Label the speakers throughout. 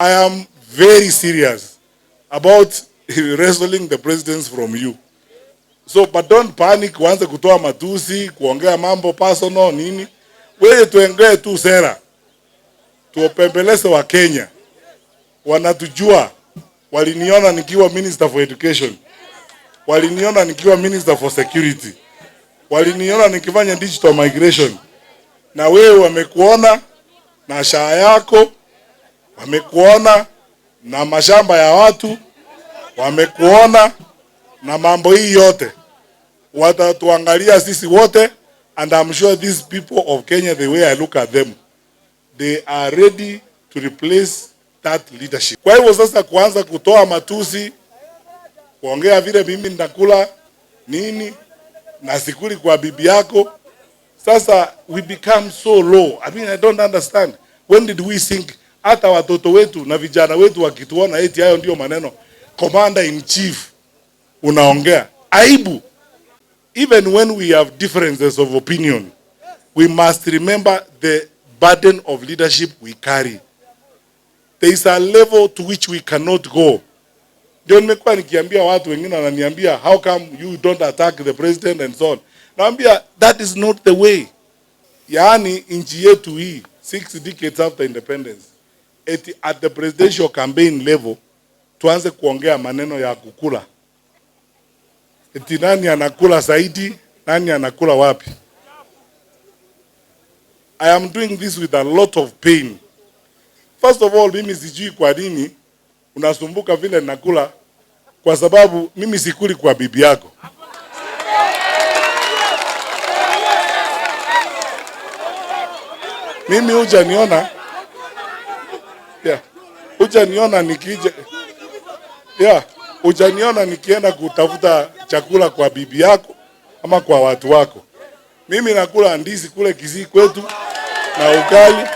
Speaker 1: I am very serious about wrestling the presidents from you. So, but don't panic, uanze kutoa matusi, kuongea mambo personal nini. Wewe tuongee tu sera. Tuopembeleze wa Kenya. Wanatujua. Waliniona nikiwa Minister for Education. Waliniona nikiwa Minister for Security. Waliniona nikifanya digital migration. Na wewe wamekuona na shaa yako, wamekuona na mashamba ya watu, wamekuona na mambo hii yote. Watatuangalia sisi wote, and I'm sure these people of Kenya, the way I look at them, they are ready to replace that leadership. Kwa hivyo sasa kuanza kutoa matusi, kuongea vile mimi nitakula nini na sikuli kwa bibi yako, sasa we become so low. I mean, I don't understand. When did we think hata watoto wetu na vijana wetu wakituona eti hayo ndio maneno commander in chief unaongea aibu. Even when we have differences of opinion, we must remember the burden of leadership we carry. There is a level to which we cannot go. Ndio nimekuwa nikiambia watu wengine wananiambia, how come you don't attack the president and so on. Naambia that is not the way. Yaani nchi yetu hii 6 decades after independence, eti at the presidential campaign level tuanze kuongea maneno ya kukula. Eti nani anakula zaidi, nani anakula wapi? I am doing this with a lot of pain. First of all, mimi sijui kwa nini unasumbuka vile nakula, kwa sababu mimi sikuli kwa bibi yako. Mimi hujaniona. Yeah. Hujaniona nikija. Yeah. Hujaniona nikienda kutafuta chakula kwa bibi yako ama kwa watu wako. Mimi nakula ndizi kule Kisii kwetu na ugali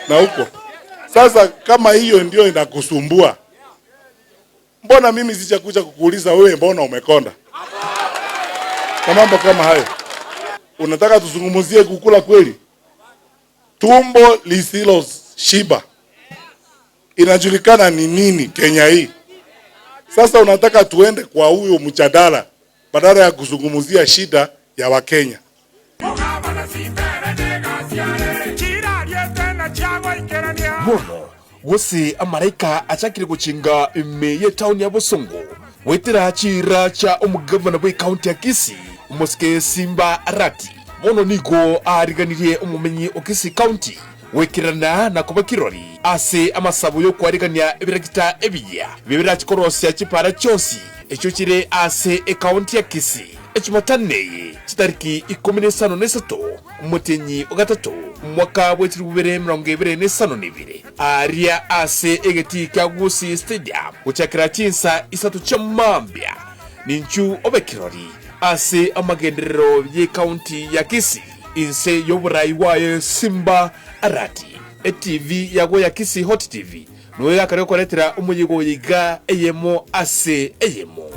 Speaker 1: na huko. Sasa kama hiyo ndio inakusumbua, mbona mimi sijakuja kukuuliza wewe mbona umekonda? Na mambo kama hayo. Unataka tuzungumzie kukula kweli? Tumbo lisilo shiba inajulikana ni nini Kenya hii? Sasa unataka tuende kwa huyo mjadala badala ya kuzungumzia shida ya Wakenya.
Speaker 2: Bono gose amaraika achakire gochinga ime y'etown ya Bosongo gwetera chira cha omugavana bwa ekaunti ya Kisii omosike Simba Arati. Bono nigo ariganirie omomenyi o Kisii County gwekirana na koba kirori ase amasabo y'okwarigania ebirakita ebiya bibirachikorosia chipara chionsi echo chire ase ekaunti ya Kisii echimataneye chitariki 13 omotenyi ogatatu mwaka bwetiri bubere mirongo ibere n'esano n'ibere aria ase egeti kya Gusii Stadium gochakera chinsa isatu chia mambia ninchu obekirori ase amagenderero y'ekaunti ya Kisii inse y'oburai waye Simba Arati. E TV yago ya Kisii Hot TV noyo yakare koretera omuyigo yiga eyemo ase eyemo.